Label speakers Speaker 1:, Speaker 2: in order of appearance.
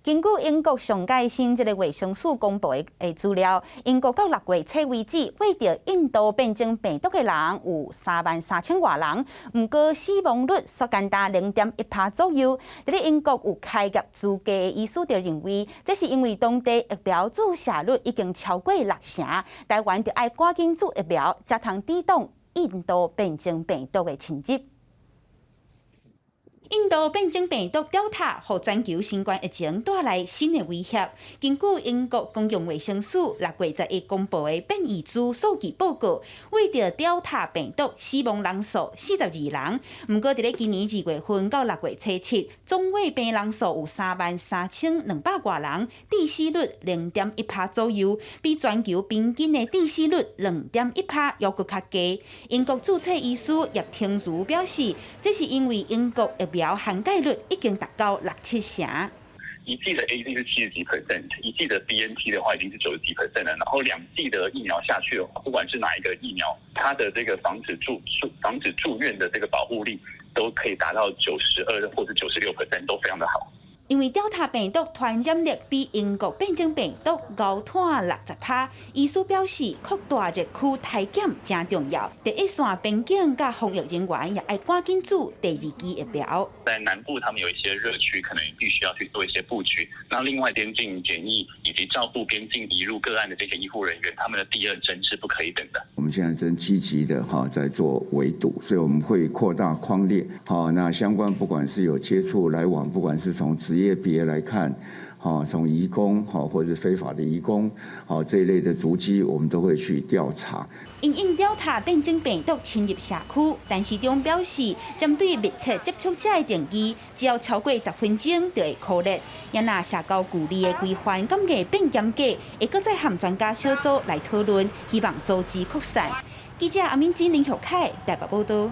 Speaker 1: 根據英國上蓋新這个衛生署公布的資料，英國到6月初為止，患著印度變種病毒的人有33,000外人，毋過死亡率煞干焦0.1趴左右。佇咧英國有開業資格的醫師就認為，這是因為當地疫苗注射率已經超過六成，台灣就愛趕緊注疫苗，才通抵擋印度變種病毒的侵入。印度變種病毒 Delta，予全球新冠疫情帶來新的威脅。根據英國公共衛生署6月11公布的變異株數據報告，患著 Delta 病毒死亡人數42人。毋過，佇咧今年2月份到6月初7，總患病人數有33,200外人，致死率0.1趴左右，比全球平均的致死率2.1趴猶閣較低。英國註冊醫師葉廷如表示，這是因為英國疫苗涵蓋率已經達到六七成。
Speaker 2: 一劑的 AZ 是七十幾 percent，一劑的 BNT 的話已經是九十幾 percent 了。然後兩劑的疫苗下去的話，不管是哪一個疫苗，它的這個防止住院的這個保護力都可以達到92或者96 percent，都非常的好。
Speaker 1: 因為 Delta 病毒傳染力比英國變種病毒高湠60趴，醫師表示擴大熱區篩檢誠重要。第一線邊境佮防疫人員也愛趕緊注第二劑疫苗。
Speaker 2: 在南部，他們有一些熱區，可能必須要去做一些布局。那另外邊境檢疫以及照顧邊境移入個案的這些醫護人員，他們的第二針是不可以等的。
Speaker 3: 我們現在正積極的哈在做圍堵，所以我們會擴大匡列。好，那相關不管是有接觸來往，不管是從職業別來看，哈，從移工，哈，或者是非法的移工，好這一類的足跡，我們都會去調查。
Speaker 1: 因應 Delta 變種病毒侵入社區，陳時中表示，針對密切接觸者的定義，只要超過10分鐘就會箍熱。也若社交距離的規範敢會變嚴格，會閣再和專家小組來討論，希望阻止擴散。記者阿敏金林學凱台北報道。